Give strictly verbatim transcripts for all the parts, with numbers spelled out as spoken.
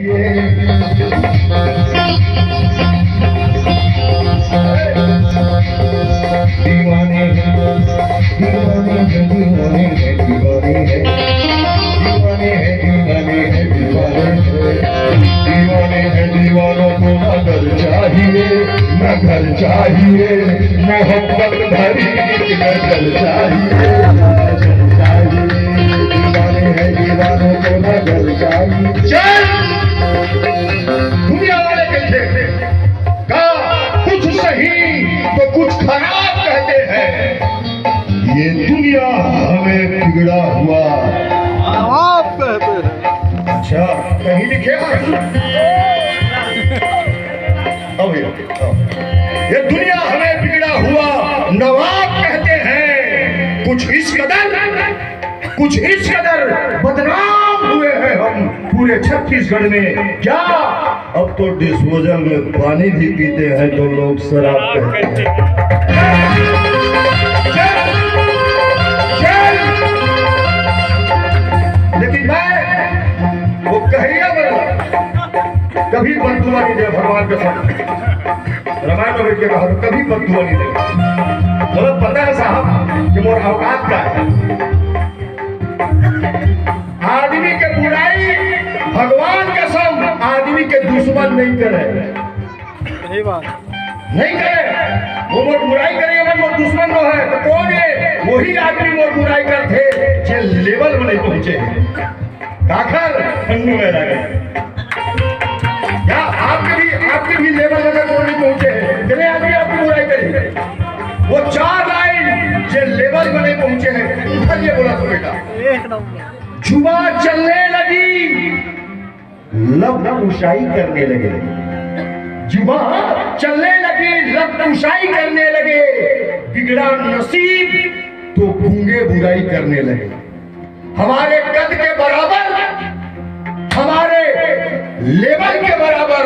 दीवाने हैं, दीवाने हैं, दीवाने हैं, दीवाने हैं। दीवाने हैं, दीवाने हैं, दीवाने हैं। दीवाने हैं, दीवानों को ना घर चाहिए, ना घर चाहिए। मोहब्बत भरी नजर चाहिए, नजर चाहिए। दीवाने हैं, दीवानों को ना घर चाहिए। चल! दुनिया वाले कहते हैं, का कुछ सही तो कुछ खराब कहते हैं। ये दुनिया हमें बिगड़ा हुआ नवाब कहते हैं। अच्छा, कहीं लिखे? अब ये, अब। ये दुनिया हमें बिगड़ा हुआ नवाब कहते हैं। कुछ इस कदर, कुछ इस कदर बदनाम हुए हैं हम पूरे छत्तीसगढ़ में। क्या अब तो डिस्पोजल में पानी भी पीते हैं तो लोग शराब कहते हैं। लेकिन मैं वो कहिया वाला कभी बददुआ नहीं दे भगवान के साथ। रामायण में बैठ के कहा तो कभी बददुआ नहीं दे। मतलब पता है साहब कि मोर औकात का है। आदमी के बुराई, भगवान कसम, आदमी के दुश्मन नहीं करे। सही बात। नहीं करे। वो मोर बुराई करे, अगर मोर दुश्मन नो है, तो कौन है? वही आदमी मोर बुराई करथे, जे लेवल में नहीं पहुंचे। काखर? अन्नू में रह गए। या आपके भी, आपके भी लेवल में अगर कोई नहीं पहुंचे हैं, इतने आदमी आपकी बुराई करेंगे। वो चार लाइन जे लेवल में नहीं पहुंचे हैं, उधर ये बोला था बेटा। एक नंबर। जुबा चलने लगी, लब कुशाई करने लगे। जुबा चलने लगी, लब कुशाई करने लगे। बिगड़ा नसीब तो गूंगे बुराई करने लगे। हमारे कद के बराबर, हमारे लेवल के बराबर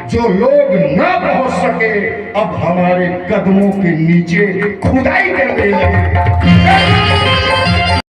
जो लोग ना पहुंच सके, अब हमारे कदमों के नीचे खुदाई करने लगे।